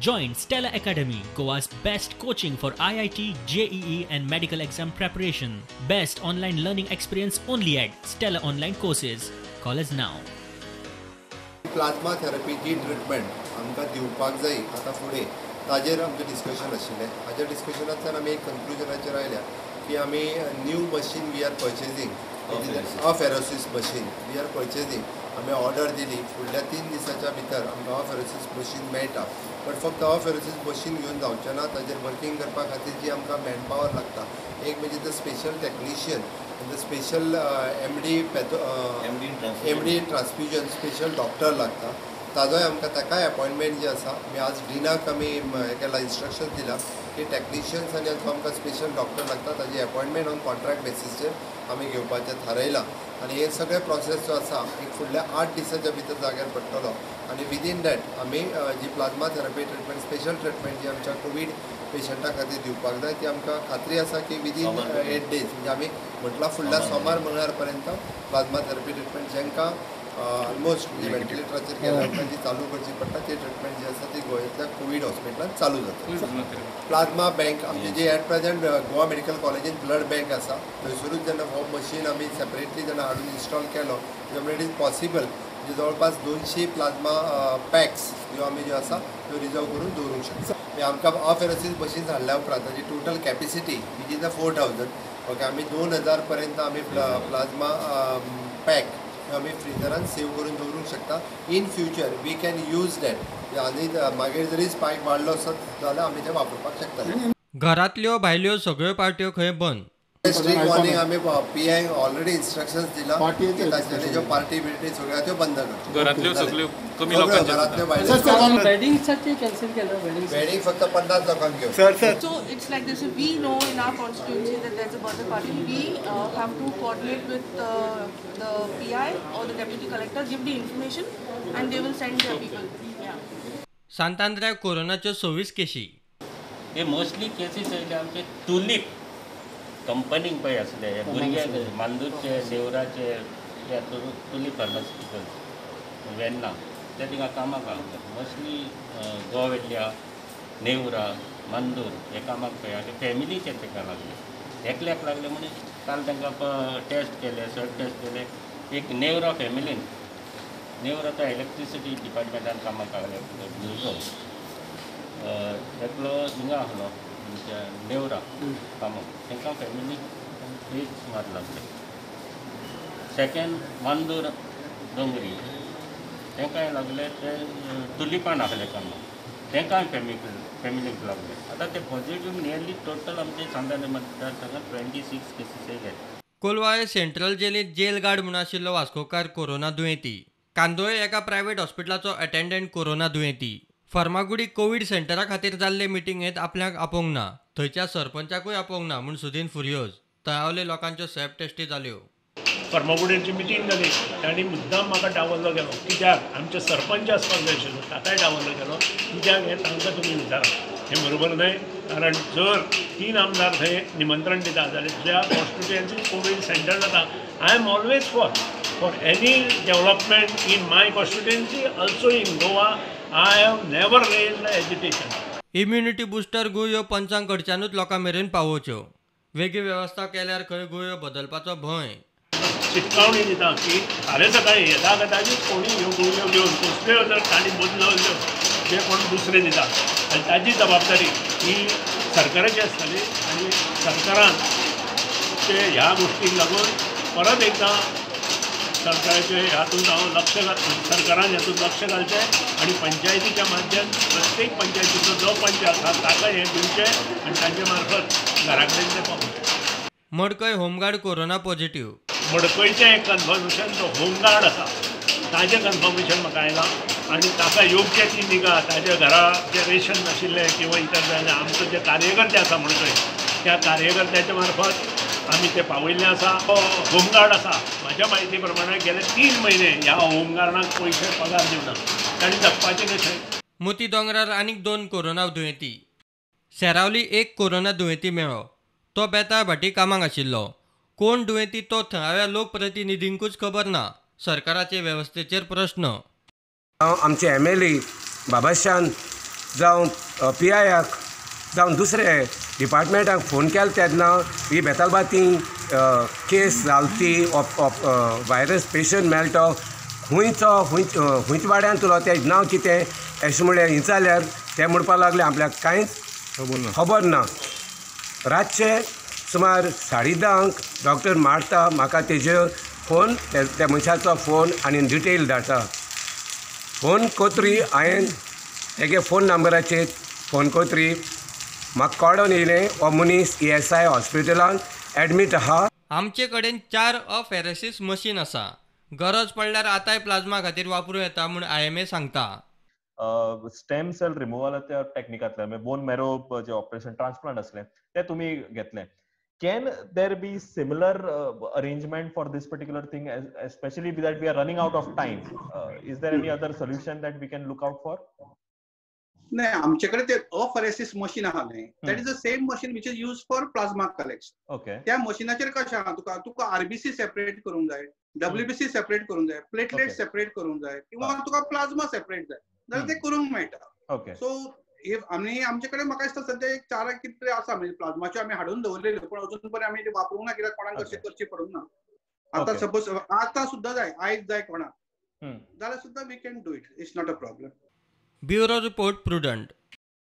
Join Stella Academy, Goa's best coaching for IIT, JEE and medical exam preparation. Best online learning experience only at Stella Online Courses. Call us now. Plasma therapy ji treatment आमकां दिवपाक जाय आतां फुडें ताजेर आमचें discussion आशिल्लें. हाज्या डिस्कशनांतल्यान आमी एक कन्क्लुजनाचेर आयल्या की आमी new machine we are purchasing, apheresis machine we are purchasing. आमी ऑर्डर दिली, फुडल्या 3 दिसाच्या भितर आमकां अफेरोसीस मशीन मेळटा. बट फक्त अफेरोसीस मशीन घेवन जावचें ना, ताजेर वर्कींग करपा खातीर जी आमकां मॅनपावर लागता, एक म्हणजे the special technician, the special MD MD in transfusion special doctor लागता, ताजोय आमकां ताकाय अपॉयंटमेंट जी आसा. आमी आज डिनाक आमी हें केलां, इन्स्ट्रक्शन दिलां की टॅक्निशियन्स आनी जो आमकां स्पेशल डॉक्टर लागता ताजी अपॉयंटमेंट ऑन कॉन्ट्रॅक्ट बेसीसचेर आमी घेवपाचें थारायलां. आनी हे सगळे प्रोसेस जो आसा एक फुडल्या 8 दिसाच्या भितर जाग्यार पडटलो आनी विदीन that आमी जी plasma therapy treatment special treatment जी आमच्या कोवीड पेशंटा खातीर दिवपाक जाय ती आमकां खात्री आसा की विदीन 8 डेज म्हणजे आमी म्हटलां फुडल्या सोमार मंगळार पर्यंत प्लाझ्मा थेरपी ट्रिटमेंट जांकां ऑलमोस्ट म्हणजे व्हेंटिलेटराचेर गेल्या उपरांत जी चालू करची पडटा ती ट्रिटमेंट जी आसा ती गोंयांतल्या कोवीड हॉस्पिटलांत चालू जाता. प्लाझ्मा बँक आमची जी एट प्रेझेंट गोवा मेडिकल कॉलेजीन ब्लड बँक आसा, थंयसरूच जेन्ना हो मशीन आमी सेपरेटली जेन्ना हाडून इन्स्टॉल केलो त्यामुळे it is possible म्हणजे जवळपास 200 प्लाझ्मा पॅक्स ज्यो आमी ज्यो आसा त्यो रिजर्व करून दवरूंक शकता. आमकां अफेरोसीस मशीन हाडल्या उपरांत ताजी total capacity which is 4000, okay, आमी 2000 पर्यंत आमी प्लाझ्मा पॅक आमी फ्रिजरान सेव करून दवरूंक शकता. In future we can use that आनी मागीर जरी स्पायक वाडलो आसत जाल्यार आमी ते वापरपाक शकता. घरांतल्यो भायल्यो सगळ्यो पार्ट्यो खंय बंद. स्ट्रीक वॉर्निंग आमी पीआयक ऑलरेडी इन्स्ट्रक्शन्स दिला की तांच्यांनी ज्यो पार्टी बिर्टी सगळ्यो त्यो बंद करच्यो. घरांतल्यो सगळ्यो कमी लोकांच्यो, घरांतल्यो भायल्यो. वेडिंगसाठी कॅन्सल केलं, वेडिंग फक्त 50 लोकांक घेवन. Sir So it's like this, we know in our constituency that there's a birthday party, we have to coordinate with the PI or the deputy collector, give the information and they will send their people. Yeah. सांतांद्र्या कोरोनाच्यो 26 केशी. हे mostly cases आयले आमचे तुलीप कंपनीक पळय आसले भुरगे, मांदूरचे, देवराचे, ह्या Tulip pharmaceuticals Venna ते थिंगा कामाक लागले. मोस्टली गोवा वेल्ल्या, नेवरा, मांदूर हे कामाक पळय आनी फॅमिलीचे ताका लागले. एकल्याक लागले म्हणून काल तांकां टेस्ट केले, सर्ट टेस्ट केले. एक नेवरा फॅमिलीन, नेवरा तो इलेक्ट्रिसिटी डिपार्टमेंटान कामाक लागले भुरगो, एकलो हिंगा आसलो आमच्या नेवरा कामाक, तांकां फॅमिलीक एक सुमार लागले. सेकेंड मांदूर दोंगरी तांकांय लागले, ते तुलिपान आसले कामाक, तांकांय फॅमिलीक लागले. आतां ते पॉझिटीव नियरली टोटल आमचे सांतान मतदारसंघात 26 केसीस येयले. कोलवाळे सेंट्रल जेलींत जेल गार्ड म्हूण आशिल्लो वास्कोकार कोरोना दुयेंती. कांदोळे एका प्रायव्हेट हॉस्पिटलाचो अटेंडंट कोरोना दुयेंती. फर्मागुडी कोवीड सेंटरा खातीर जाल्ले मिटिंगेंत आपल्याक आपोवंक ना, थंयच्या सरपंचाकूय आपोवंक ना म्हूण सुदीन फुर्योज. तळावले लोकांच्यो सॅप टेस्टी जाल्यो. फर्मागुडयेची मिटींग जाली, तांणी मुद्दाम म्हाका डावल्लो गेलो, कित्याक आमचे सरपंच आसपाक जाय आशिल्लो ताकाय डावल्लो गेलो, कित्याक हें तांकां तुमी विचारा, हें बरोबर न्हय. कारण जर 3 आमदार थंय निमंत्रण दिता जाल्यार ज्या कॉन्स्टिट्युएन्सी कोवीड सेंटर जाता, I am always for any development in my constituency, also in Goa. I have never raised agitation. Immunity booster गुळयो पंचांक कडच्यानूच लोकां मेरेन पावोवच्यो. वेगळी वेवस्था केल्यार खंय गुळयो बदलपाचो भंय. शिटकावणी दिता की फाल्यां सकाळीं येता कदाचीत कोणी ह्यो गुळयो घेवन कसल्यो जर तांणी बदलल्यो जे कोण दुसरे दिता आनी ताजी जबाबदारी ही सरकाराची आसतली आनी सरकारान ते ह्या गोश्टीक लागून परत एकदां सरकाराचे हातूंत हांव लक्ष सरकारान हातूंत लक्ष घालचें आनी पंचायतीच्या माध्यम प्रत्येक पंचायतीचो जो पंच आसा ताका हें दिवचें आनी तांचे मार्फत घरा कडेन तें पावोवचें. मडकय होमगार्ड कोरोना पॉझिटीव. मडकयचें एक कन्फर्मेशन, जो होमगार्ड आसा ताजें कन्फर्मेशन म्हाका आयलां आनी ताका योग्य ती निगा, ताज्या घरा जें रेशन नाशिल्लें किंवा इतर जाल्यार आमचो जे कार्यकर्ते आसा मडकय त्या कार्यकर्त्याच्या मार्फत आमी ते पावयल्लें आसा. होमगार्ड आसा, म्हाज्या म्हायती प्रमाणे गेले 3 म्हयने ह्या होमगार्डाक पयशे पगार दिवना, तांणी जगपाचें कशें. मोती दोंगरार आनीक 2 कोरोना दुयेंती. सेरावली 1 कोरोना दुयेंती मेळ्ळो, तो बेताळ भाटी कामाक आशिल्लो. कोण दुयेंती तो थळाव्या लोकप्रतिनिधींकूच खबर ना. सरकाराचे वेवस्थेचेर प्रश्न. आमचे MLA बाबाशान जावं पी आयाक जावं दुसरे डिपार्टमेंटाक फोन केलो तेन्ना ही बेतालबाती केस जाल ती व्हायरस पेशंट मेळटो खुंयचो खुंयच्या वाड्यान तुलो तेजें नांव कितें अशें म्हणल्यार विचारल्यार ते म्हणपाक लागले आपल्याक कांयच खबर ना. रातचे सुमार 10:30 डॉक्टर मारता म्हाका तेजेर फोन त्या मनशाचो फोन आनी डिटेल धाडटा. फोन कोतरी हांवें तेगे फोन नंबराचेर फोन कोतरी म्हाका कळोन येयलें हो मनीस ESI हॉस्पिटलान एडमीट आहा. आमचे कडेन 4 अफेरेसीस मशीन आसा. गरज पडल्यार आतांय प्लाझ्मा खातीर वापरूं येता म्हूण IMA सांगता. स्टेम सेल रिमुव्हलाच्या टॅक्निकांतल्यान म्हणजे बोन मॅरो जे ऑपरेशन ट्रान्सप्लांट असले ते तुमी घेतले. Can there be similar arrangement for this particular thing, especially that we are running out of time? Is there any other solution that we can look out for? नाही, आमच्याकडे ते अफरेसिस machine आहा न्ही, that is the same machine which is use for plasma collection. Okay, त्या मशीनाचेर कशें आहा, तुका तुका आरबीसी सेपरेट करूंक जाय, डब्ल्यूबीसी सेपरेट करूंक जाय, प्लेटलेट सेपरेट करूंक जाय किंवा तुका प्लाझ्मा सेपरेट जाय जाल्यार ते करूंक मेळटा. ओके, सो if आमी आमचे कडेन म्हाका दिसता सद्या एक 4 कितें आसा, म्हणजे प्लाझ्माच्यो आमी हाडून दवरलेल्यो पूण अजून पर्यंत आमी वापरूंक ना कित्याक कोणाक कशें करची पडूंक ना. आतां सपोज आतां सुद्दां जाय, आयज जाय कोणाक जाल्यार सुद्दां we can do it, it's not a problem. Bureau report, Prudent.